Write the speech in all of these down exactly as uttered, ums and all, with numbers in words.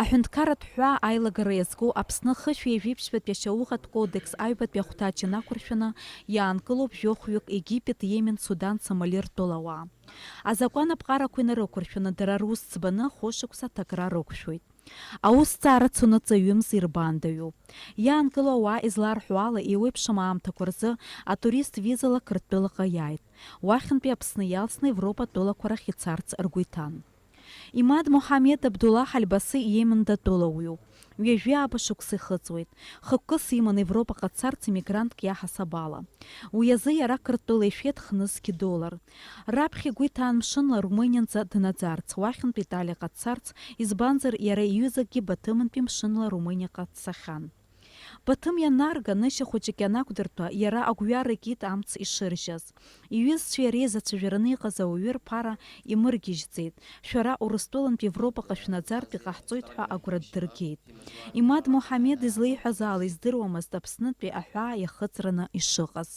Аҳәынҭқарратә ҳәаа аилагара иазку Аԥсны хышәи жәиԥшьбатәи ашьаухатә кодекс аҩбатәи ахәҭаҷ инақәыршәаны иаанкылоуп жәохәҩык Египет, Иемен, Судан, Сомали ртәылауаа. Азакәан аԥҟарақәа инарықәыршәаны дара рус ӡбаны хәышықәса аҭакра рықәшәоит. Аусҭҵаара цоны ҵаҩымз ирбаандаҩуп. Иаанкыло ауаа изларҳәо ала, еиуеиԥшым аамҭақәа рзы атурист визала Қырҭтәылаҟа иааит. Уахьынтәи Аԥсны иалсны Европа тәылақәа рахь ицарц ргәы иҭан. Имад Мухамед Абдуллаҳ Альбасы Иемен датәылауаҩуп. Ҩажәи ааба шықәса ихыҵуеит. Хықәкыс иман Европаҟа дцарц иммигрантк иаҳасаб ала. Уи азы иара Қырҭтәыла ишәеит хнызқь доллар. Раԥхьа игәы иҭан мшынла Румынианӡа днаӡарц, уахьынтә Италиаҟа дцарц, избанзар, иара иҩызакгьы Баҭымынтәи мшынла Румыниаҟа дцахьан. Баҭым ианаарга, нышьа хәыҷык ианақәдыртәа, иара агәҩара икит амц ишыржьаз. Иҩызцәеи иареи зацәажәараны иҟаз ауаҩы рԥара имыргьежьӡеит, шәара Урыстәылантә Европаҟа шәнаӡартә иҟаҳҵоит ҳәа агәра ддыргеит. Имад Мухамед излеиҳәаз ала издыруамызт Аԥснытәи аҳәаа иахыҵраны ишыҟаз.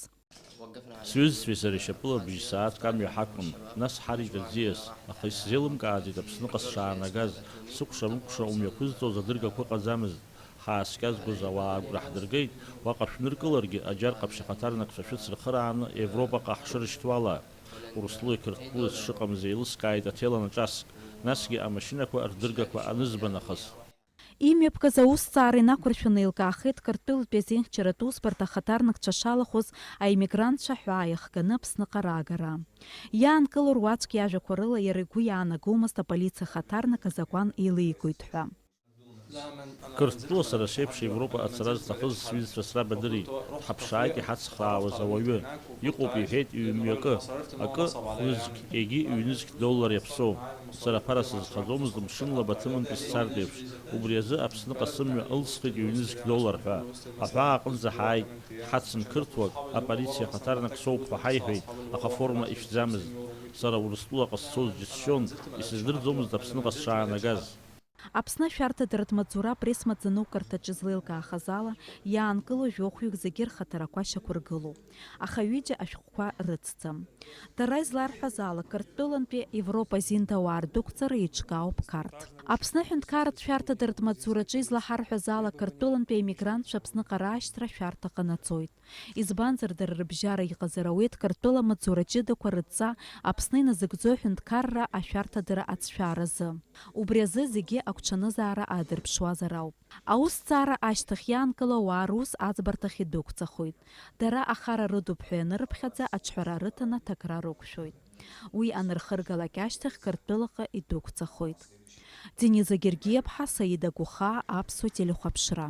Сҩызцәеи сареи шьапыла бжьсааҭк амҩа ҳақәын, нас ҳарит аӡиас, аха исзеилымкааӡеит Аԥсныҟа сшаанагаз, сыкәша-мыкәша умҩақәызҵоз адыргақәа ыҟаӡамызт. Ҳааскьазгоз ауаа агәра ҳдыргеит, уаҟа шәныркыларгьы, аџьар ҟаԥшь ахаҭарнакцәа шәыцрыхырааны Европаҟа ҳшырышьҭуала. Урыстәылеи Қырҭтәылеи сшыҟамыз еилыскааит аҭел анаҿаск, насгьы амашьынақәа рдыргақәа анызба нахыс. Имҩаԥгаз аусҭҵаара инақәыршәаны еилкаахеит Қырҭтәылатәи азинхьчаратә усбарҭа ахаҭарнакцәа шалахәыз аиммигрантцәа ҳәаа иахганы Аԥсныҟа раагара. Иаанкыло руаӡәк иажәақәа рыла иара игәы иаанагомызт аполициа ахаҭарнак азакәан еилеигоит ҳәа. Қырҭтәыла сара сеиԥш Европа ацара зҭахыз сҩызцәа срабадырит. Дҳаԥшааит иҳацхраауаз ауаҩы. Иҟоуп, иҳәеит, ҩ-мҩакы, акы хәнызқь, егьи ҩнызқь доллар иаԥсоу. Сара аԥара сызхаӡомызт мшынла Баҭымынтә исцартә еиԥш. Убри азы Аԥсныҟа сымҩа ылсхит ҩнызқь доллар ҳәа. Аҳәаа аҟынӡа ҳааит, дҳацын қырҭуак, аполициа ахаҭарнак соуп ҳәа ҳаиҳәеит, аха аформа ишәӡамызт. Сара Урыстәылаҟа сцоз џьысшьон, исыздырӡомызт Аԥсныҟа сшаанагаз. Аԥсны ашәарҭадаратә маҵзура апресс-маӡанукырҭаҿы излеилкаахаз ала, иаанкыло жәохәҩык зегьы рхаҭарақәа шьақәыргылоуп, аха ҩыџьа ашәҟәқәа рыцӡам. Дара изларҳәаз ала, Қырҭтәылантәи Европа азин ауаа рдәықәҵара еиҿкаауп Қарҭ. Аԥсны аҳәынҭқарратә шәарҭадаратә маҵзураҿы излаҳарҳәаз ала, Қырҭтәылантәи аиммигрантцәа Аԥсныҟа раашьҭра ашәарҭа ҟанаҵоит. Избанзар, дара рыбжьара иҟазар ауеит Қырҭтәыла амаҵзураҷыдақәа рыдҵа Аԥсны иназыгӡо аҳәынҭқарра ашәарҭадара аҵшәааразы. Убри азы зегьы агәҽанызаара аадырԥшуазар ауп. Аусҭҵаара ашьҭахь иаанкыло ауаа рус аӡбарҭахь идәықәҵахоит. Дара ахара рыдуп ҳәа ианырыԥхьаӡа, аҿҳәара рыҭаны аҭакра рықәшәоит. Уи анырхыргалак ашьҭахь Қырҭтәылаҟа идәықәҵахоит. Дениза Гергиаԥҳа, Саида Гәыхаа, Аԥсуа телехәаԥшра.